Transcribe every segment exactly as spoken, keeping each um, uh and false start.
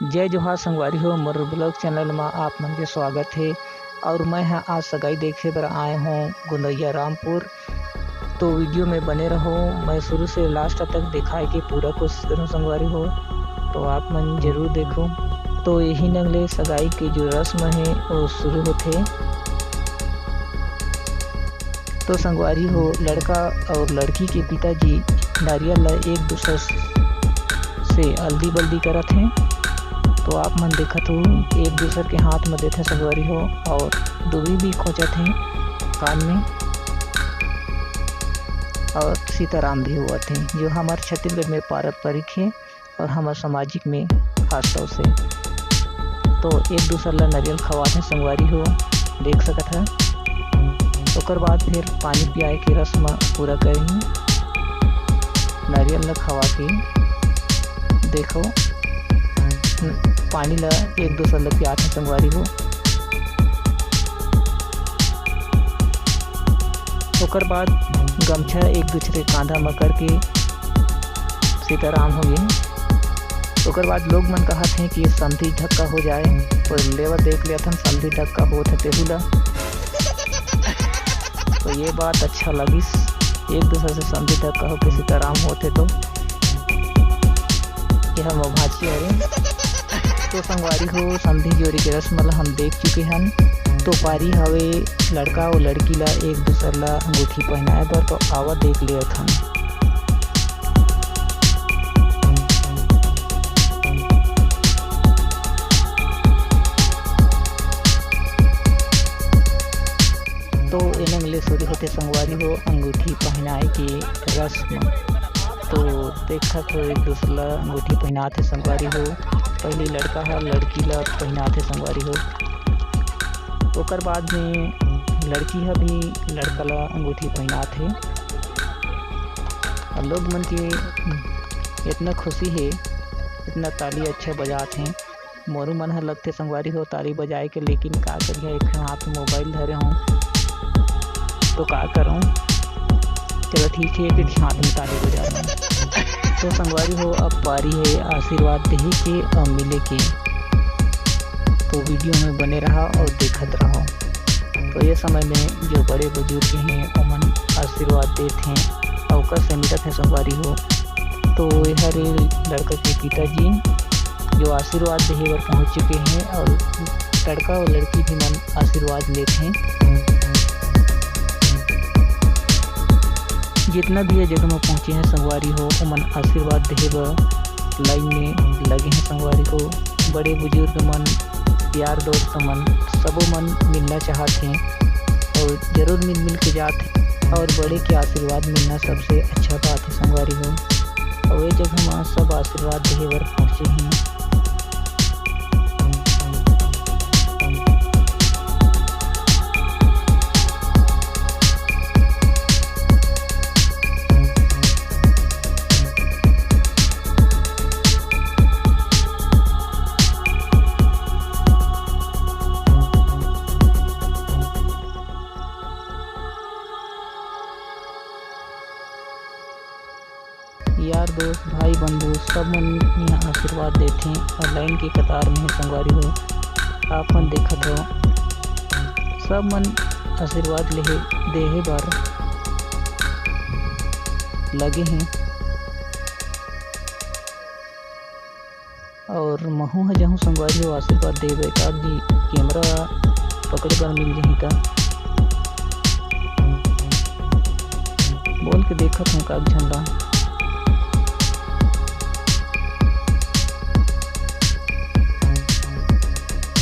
जय जोहार संगवारी हो, मोर vlog channel मा आप मन के स्वागत हे। और मैं ह आज सगाई देखे बर आए हों गोंदवैया रामपुर। तो video में बने रहो, मैं शुरू से last तक दिखाए के पूरा कोशिश करूँ संगवारी हो, तो आप मन जरूर देखो। तो यही नंग ले सगाई के जो रस्म हे वो शुरू होथे। तो संगवारी हो, लड़का और लड़की के पिताजी नारियल ला एक दूसर से अलदी बल्दी करत हे। तो आप मन देखत हो, एक दूसर के हाथ में देथे संगवारी हो, और दुबी भी खोंचत हे कान में, और सीताराम भी होवत हे, जो हमर छत्तीसगढ़ में पारंपरिक हे। और हमर सामाजिक में खास तौर से। तो एक दूसर ला नरियल खवात हे संगवारी हो, देख सकत ह। ओकर बाद फिर पानी पियाए के रस्म पूरा करही। नरियल ला खवा के देखो, पानी ला एक दूसर ला पियात हे संगवारी हो। ओकर बाद गमछा एक दूसरे कांधा म करके सीताराम हो गे। ओकर बाद लोग मन कहत हे कि समधी ढक्का हो जाए, तो लेवा देख लेथन समधी ढक्का होत हे तेहू ला। तो ये बात अच्छा लगिस, एक दूसर से समधी ढक्का होके सीताराम होत हे तो। ये हम भांची हरे। तो संगवारी हो, समधी जोड़ी के रस्म ला हम देख चुके हन। तो पारी हवे लड़का अउ लड़की ला एक दूसर ला अंगूठी पहनाए बर, तो आवा देख लेथन। तो एनंग ले शुरू होथे संगवारी हो अंगूठी पहनाए के रस्म। तो देखत हो एक दूसर ला अंगूठी पहनात हे संगवारी हो। पहली लड़का ह लड़की ला पहनात हे संगवारी हो। ओकर बाद में लड़की ह भी लड़का ला अंगूठी पहनात हे। और लोग मन के इतना खुशी हे, इतना ताली अच्छा बजात हे। मोरू मन ह लगथे संगवारी हो ताली बजाए के, लेकिन का करिहा, एक ठन हाथ में मोबाइल धरे हों, तो का करूं। चलो ठीक हे, एक ठन हाथ में ताली बजा लूं। तो संगवारी हो, अब पारी हे आशीर्वाद देहे के अउ मिले के। तो video में बने रहा और देखत रहो। तो ये समय में जो बड़े बुजुर्ग हे, ओमन आशीर्वाद देत हे, अउ ओकर से मिलत हे संगवारी हो। तो ये हरे लड़का के पिताजी, जो आशीर्वाद देहे बर पहुंच चुके हे, और लड़का और लड़की भी मन आशीर्वाद लेत हे। जितना भी ये जगह में पहुंचे हे संगवारी हो, ओमन आशीर्वाद देहे बर line में लगे हे संगवारी हो। बड़े बुजुर्ग मन, यार दोस्त मन, सबो मन मिलना चाहत हे और जरूर मिल मिल के जात हे। और बड़े के आशीर्वाद मिलना सबसे अच्छा बात हे संगवारी हो। और ये जगह में सब आशीर्वाद देहे बर पहुंचे हे। यार दोस्त, भाई बंधु, सब मन यहाँ आशीर्वाद देथे और line के कतार में हे संगवारी हो। आप मन देखत हो, सब मन आशीर्वाद लेहे, देहे बर लगे हे। और महू ह जहूँ संगवारी हो आशीर्वाद देवे, का जी camera पकड़े बर मिल जही का? बोल के देखत हूँ का झन ला।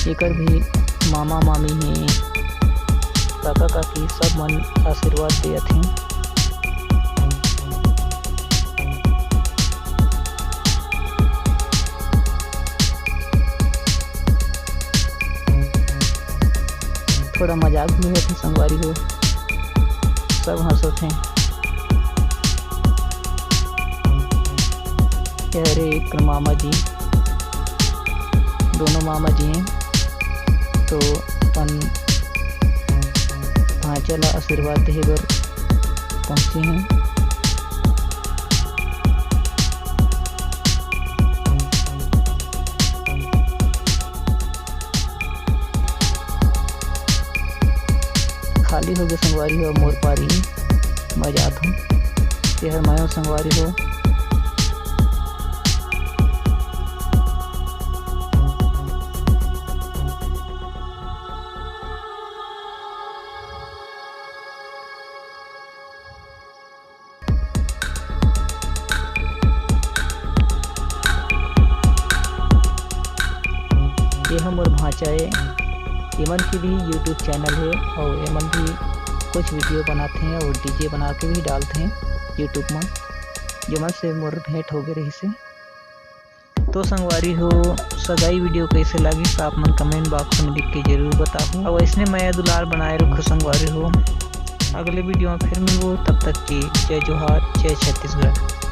एकर भी मामा मामी हे, काका काकी सब मन आशीर्वाद देत हे। थोड़ा मजाक भी होथे संगवारी हो, सब हंसत हे। ये हरे एक मामा जी, दोनों मामा जी हे, तो अपन भांचा ला आशीर्वाद देहे बर पहुंचे हे। होगे संगवारी हो, मोर पारी मैं जात हूँ। ये हर मैं हूँ संगवारी हो। ये ह मोर भांचा ए, एमन के भी YouTube चैनल हे अउ एमन भी कुछ वीडियो बनाथे अउ डीजे बना के भी डालथे YouTube म, जेमन से मोर भेंट होगे रहिसे। तो संगवारी हो, सगाई वीडियो कइसे लागिस, आप मन कमेंट बॉक्स में लिख के जरूर बताहू। अउ अइसने मया दुलार बनाए रखो संगवारी हो। अगले वीडियो में फिर मिलबो, तब तक के जय जोहार, जय छत्तीसगढ़।